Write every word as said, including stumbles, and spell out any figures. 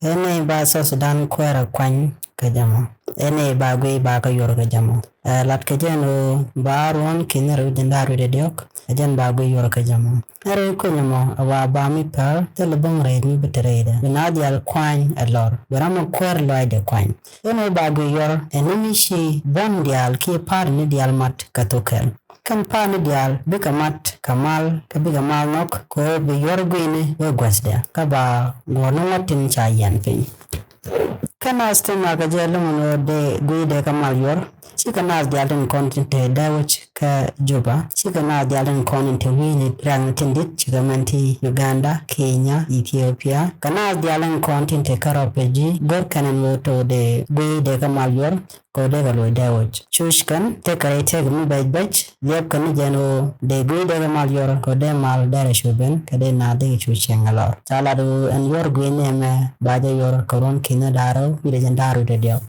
Ɛ nɛy ba South Sudan kuɛɛrɛ kuany kɛ jɛ mɔ. Ɛ nɛy ba guiy ba kɛ yuɔr kɛ jɛ mɔ. Ɛ lat kɛ jɛn ɣöö ba ruɔ̱n ki̱n rɛw jiɛn da̱ŋ rɛw wi̱cdɛ diɔ̱k. Ɛ jɛn ba guiy yuɔr kɛ jɛ mɔ. Ɛ rɛy kuinyɛ mɔ ɛ wa ba mi päär thilɛ bo̱ŋ rɛy mi bi te rɛydɛ. Bi naath diaal kuany ɛ lɔr. Bi ram mi kuɛɛr lɔaacdɛ kuany. Ɛ nɛy ba guiy yuɔr ɛ ni mi ci buɔ̱n diaal kiɛ pa̱a̱t ni diaal mat kɛ thok kɛl. Kɛn pa̱a̱t ni diaal bikɛ mat kɛ mal, kä bikɛ mal nhɔk kɛ ɣöö bi yuɔr guiyni wä guäthdɛ, kä ba guɔ̱ɔ̱r ni ŋuɔ̱t tin ca yian piny. Kä naath tin makɛ jɛ lomɛ ni ɣöö dee guiy dee kɛ mal yuɔr. Cikɛ naath diaal tin kɔn tin te dee wec kä Juba. Cikɛ naath diaal tin kɔn tin te wi̱i̱ni riaŋni tin di̱t, cikɛ mɛn ti Uganda, Kenya, Ethiopia. Kɛ naath diaal tin kɔn tin te kä rɔpɛ ji̱ go̱r kɛn ɛn ɣöö to dee guiy dee kɛ mal yuɔr. Kɛ ɣöö dee kɛ loc dee wec. Cuc kɛn tekɛ rɛy tëk mi bɛc bɛc, liɛp kɛn ni jɛn ɣöö dee guiy dee kɛ mal yuɔr, kɛ ɣöö dee mal dee rɛ cu ben, kɛ dee naath dee kɛ cu cieŋ ɛ lɔr. Ca lat ɣöö ɛn yuɔr guiy ni ɛmɛ ba jɛ yuɔr kɛ ruɔ̱n ki̱n da̱ŋ rɛw wi̱cdɛ jiɛn da̱ŋ rɛw wi̱cdɛ diɔ̱k.